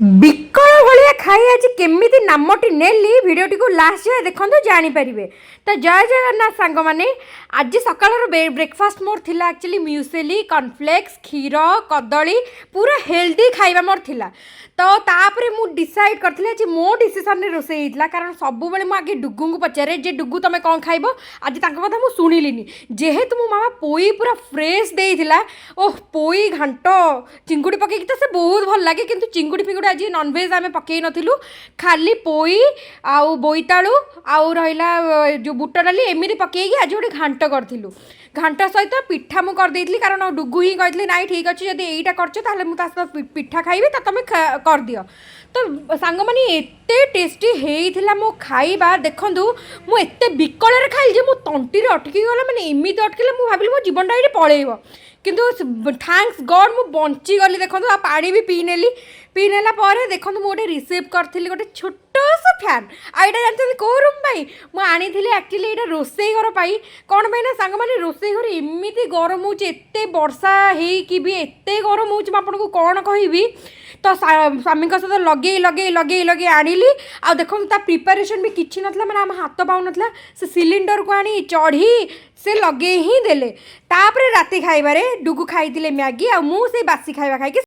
ବିକଳ ଭଳିଆ ଖାଇ ଆଜି କେମିତି ନାମଟି ନେଲି, ଭିଡ଼ିଓଟିକୁ ଲାଷ୍ଟ ଯାଏ ଦେଖନ୍ତୁ, ଜାଣିପାରିବେ। ତ ଜୟ ଜଗନ୍ନାଥ ସାଙ୍ଗମାନେ। ଆଜି ସକାଳର ବ୍ରେକଫାଷ୍ଟ ମୋର ଥିଲା ଆକ୍ଚୁଆଲି ମ୍ୟୁସେଲି, କର୍ନଫ୍ଲେକ୍ସ, କ୍ଷୀର, କଦଳୀ। ପୁରା ହେଲ୍ଦି ଖାଇବା ମୋର ଥିଲା। ତ ତାପରେ ମୁଁ ଡିସାଇଡ଼୍ କରିଥିଲି, ଆଜି ମୋ ଡିସିସନ୍ରେ ରୋଷେଇ ହେଇଥିଲା, କାରଣ ସବୁବେଳେ ମୁଁ ଆଗେ ଡୁଗୁଙ୍କୁ ପଚାରେ ଯେ ଡୁଗୁ, ତମେ କ'ଣ ଖାଇବ? ଆଜି ତାଙ୍କ କଥା ମୁଁ ଶୁଣିଲିନି। ଯେହେତୁ ମୋ ମାମା ପୋଇ ପୁରା ଫ୍ରେଶ୍ ଦେଇଥିଲା, ଓହ, ପୋଇ ଘାଣ୍ଟ ଚିଙ୍ଗୁଡ଼ି ପକେଇକି ତ ସେ ବହୁତ ଭଲ ଲାଗେ। କିନ୍ତୁ ଚିଙ୍ଗୁଡ଼ି ଫିଙ୍ଗୁଡ଼ି ଆଜି ନନଭେଜ୍ ଆମେ ପକେଇ ନଥିଲୁ। ଖାଲି ପୋଇ ଆଉ ବୋଇତାଳୁ ଆଉ ରହିଲା ଯେଉଁ ବୁଟ ଡାଲି, ଏମିତି ପକେଇକି ଆଜି ଗୋଟେ ଘାଣ୍ଟ କରିଥିଲୁ। ଘାଣ୍ଟ ସହିତ ପିଠା ମୁଁ କରିଦେଇଥିଲି, କାରଣ ଡୁଗୁ ହିଁ କହିଥିଲେ, ନାଇଁ, ଠିକ୍ ଅଛି, ଯଦି ଏଇଟା କରିଛ ତାହେଲେ ମୁଁ ତା ସହିତ ପିଠା ଖାଇବି, ତ ତମେ କରିଦିଅ। ତ ସାଙ୍ଗମାନେ, ଏତେ ଟେଷ୍ଟି ହେଇଥିଲା ମୋ ଖାଇବା। ଦେଖନ୍ତୁ, ମୁଁ ଏତେ ବିକଳରେ ଖାଇଲି ଯେ ମୋ ତଣ୍ଟିରେ ଅଟକି ଗଲା। ମାନେ ଏମିତି ଅଟକିଲା, ମୁଁ ଭାବିଲି ମୋ ଜୀବନଟା ଏଇଠି ପଳେଇବ। କିନ୍ତୁ thanks ଗଡ଼୍, ମୁଁ ବଞ୍ଚିଗଲି। ଦେଖନ୍ତୁ, ଆଉ ପାଣି ବି ପିଇ ନେଲି। ପିଇ ନେଲା ପରେ ଦେଖନ୍ତୁ, ମୁଁ ଗୋଟେ ରିସିଭ୍ କରିଥିଲି ଗୋଟେ ଛୋଟ ଫ୍ୟାନ୍। ଆଉ ଏଇଟା ଜାଣିଛନ୍ତି କେଉଁ ରୁମ୍ ପାଇଁ ମୁଁ ଆଣିଥିଲି? ଆକ୍ଚୁଆଲି ଏଇଟା ରୋଷେଇ ଘର ପାଇଁ। କ'ଣ ପାଇଁ ନା ସାଙ୍ଗମାନେ, ରୋଷେଇ ଘରେ ଏମିତି ଗରମ ହେଉଛି, ଏତେ ବର୍ଷା ହେଇକି ବି ଏତେ ଗରମ ହେଉଛି, ମୁଁ ଆପଣଙ୍କୁ କ'ଣ କହିବି। ତ ସ୍ୱାମୀଙ୍କ ସହିତ ଲଗେଇ ଲଗେଇ ଲଗେଇ ଲଗେଇ ଆଣିଲି। ଆଉ ଦେଖନ୍ତୁ, ତା ପ୍ରିପାରେସନ୍ ବି କିଛି ନଥିଲା, ମାନେ ଆମ ହାତ ପାଉନଥିଲା। ସେ ସିଲିଣ୍ଡରକୁ ଆଣି ଚଢ଼ି ସେ ଲଗେଇ ହିଁ ଦେଲେ। ତାପରେ ରାତି ଖାଇବାରେ ଡୁଗୁ ଖାଇଥିଲେ ମ୍ୟାଗି ଆଉ ମୁଁ ସେଇ ବାସି ଖାଇବା ଖାଇକି